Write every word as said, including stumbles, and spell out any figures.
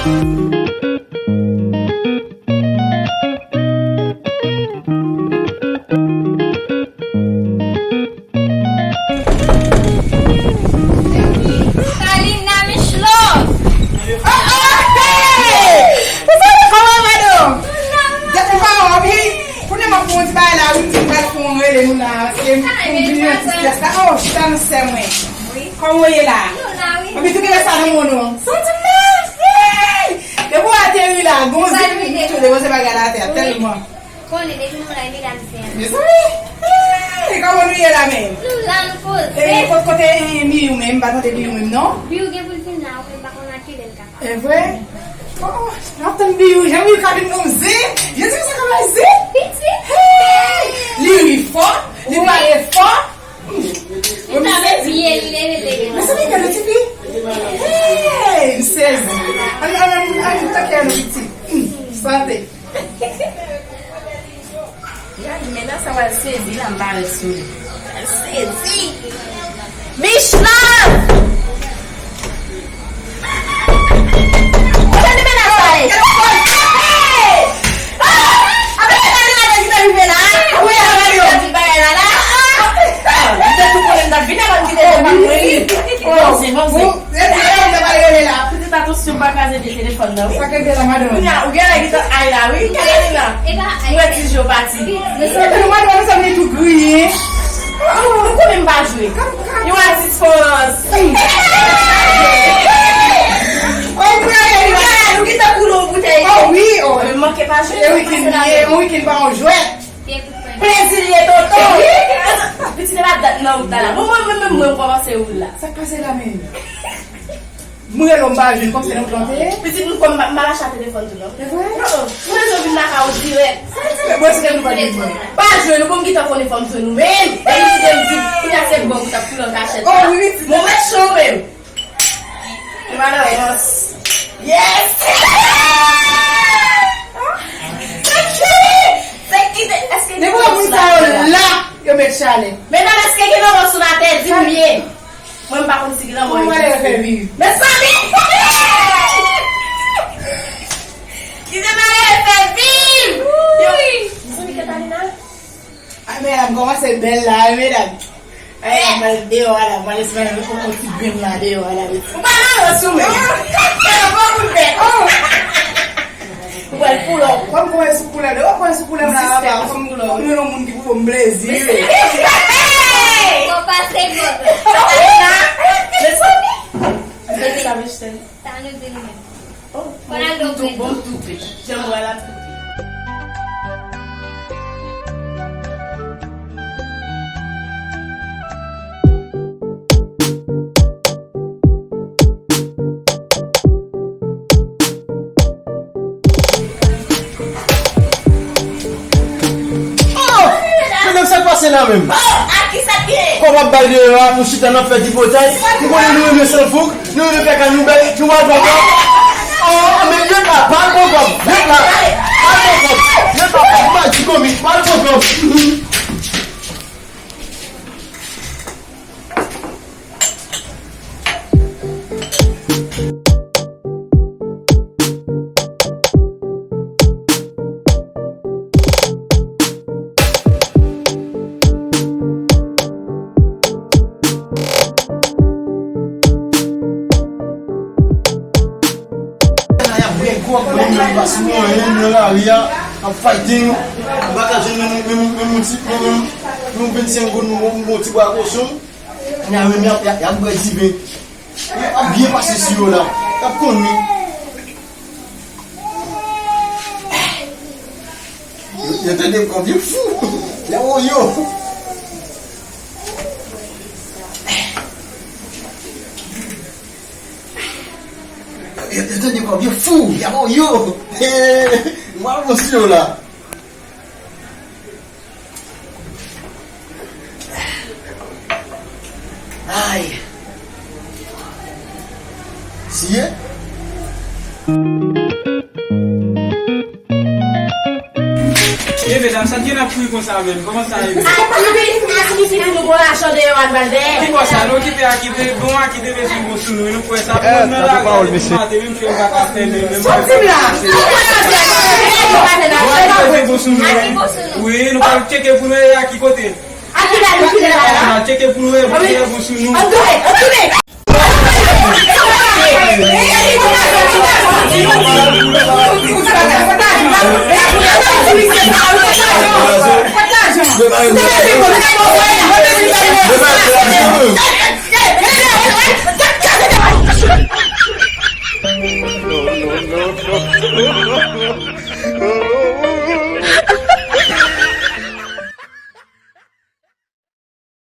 Kalina Michlo. Oh, oh, hey! Ou sa kòman, madanm? Depi m pa wè w, wi. Kounye a m ap fè yon ti bagay la, wi, m di m pral fè yon rele nou la, paske m vin nan ti strès la. Oh, chita nan sè mwen. Kòman w ye la? Nou la, wi. Anpi tou gen sa nan men w, non. Santi m la. Hey! Depi w ateri la, gon zip m tou depoze bagay la atè, tèlman. Konnen depi nou la, e medam se an. Mezanmi! Hey! Kòman nou ye la menm? Nou la, nou poze. E kote, kote, eh, Miyou menm? M pa tande Miyou menm, non? Miyou gen pou l vin la, ou menm pa konn a kilè l ka. E vre? Oh, oh, n ap tann Biyou. Jan Biyou ka vin gon zen. Jezi, sa ka bay zen. Piti. Hey! Li ri fò, li pale fò. Li pale byen, li leve, leve. Mezanmi, gade ti fi. Hey, m sezi. Ann, ann, ann, ann, tanke ann piti. Hmm, sante. Gad, men nan sa w al sezi la, m pa ret sou li. Al sezi! Michlan! Kote ti mennaj sa ye? Hey! Ah! Apre sa, li mennaj ki te rive la. Wi, a gade yo di bagay la, la. Ah! Li te tou konnen m t ap vin avan m kite telefòn mwen, wi. Bon, se bon, se. Bon, se sa m te pral rele la. Pitit, atansyon, pa kraze vye telefòn nan, wi. Sa k rive la, madanm? Kounya, ou gen lè gentan ay la, wi. Gade la. Mwen ti je w pati. Mezanmi, madanm, sa vle tou griyen. Nou konnen m pa jwe. Yon atis fòs. Oh, wi, oh. Ou gentan koule yon boutèy. Oh, wi, oh. Mwen manke pa jwe. E wikenn li ye, yon wikenn pa yon jwèt. Plezi l ye, tonton. Pitit, se pa dat nan wout la, la. Bon, mwen, mwen, mwen, mwen kòmanse woul la. Sa k pase la menm? Mwen rele w m pa jwenn, kòmsi nan wout la w te ye? Pitit, m kòm m pa, m pa mache a telefòn tou, non. E vre? Non, non. Mwen bezwen vin lakay ou dirèk. Mwen se nou pa jwenn mwen. Pa jwenn nou, bon, m gentan konnen fò m jwenn ou menm. E pitit, m di, kounye a se bò ou t ap koule an kachèt la. Oh, wi, pitit. Mwen mèt cho menm. Mwen nan rans. Yes! Se ki, se ki te, èske gen moun sa yo la? Yo met chalè. Medam, èske gen lanmò sou latè? Di m byen. Mwen, m pa konn si gen lanmò egziste. Mezanmi! Kite malere fè viv! Yo, mezanmi, Catalina. Ay, medam, kòman se bèl la, wi, medam. Ay, la, m pral deyò a la, m pral eseye yon, yon ti grenn la deyò a la, wi. Ou pa nan rans ou menm. Ou pral pou lòt. Kòm kòman sou koulè de, ou kòman sou koulè la, la, kòm koulè. Ou yon moun ki pou fè m plezi, wi. Bon, pase bon. Mezanmi. Sa nou di nou menm. Oh, bon, tou, bon, toupe. Janm wè l ap toupe. Oh! Medam, sa k pase la menm? Oh, a ki sa k ye? Kòb ap bay deyò a, nou chita n ap fè tripotay. Nou konnen nou renmen sanfouk, nou renmen fè kanoubèy, nou pral papa. Oh, men ret la, pa al pran kòb, ret la. Pa al pran kòb, ret la, pa di komi, pa al pran kòb. Y ap bwè gwòg, menm yo pa sou anyen nan lari a, ap fighting. Yo pa ka jwenn menm, menm, menm yon ti, menm, menm, menm vennsenk goud, yon, yon ti bwa kochon. Kounya menm y ap, y ap, y ap bwè diven. Y ap byen pase sou yo la. Y ap konn wi. Yo, yo tande kòb yo fou. Y ap woyo. Yo, yo tande kòb yo fou. Y ap woyo. Mwen al bon sou yo la. Ay. Siye? Ye medam, sa t gen ap kouri konsa menm? Kòman sa ye menm? Sa e pa nou vin fini a fini fini nou bon la. Chante yo al bal dèyè. Ki bò sa? Nou kite Aki, bon, Aki te bezwen bon sou nou, nou kwè sa. Pou moun nan lari, Aki maten, menm fè yo pa ka fè, menm, menm. Soti la. Bon, Aki bezwen bon sou nou, wi. Wi, nou pral tcheke pou nou wè Aki kote. Aki la, nou kite la. N a tcheke pou nou wè, bon, bon sou nou. Antre, antre.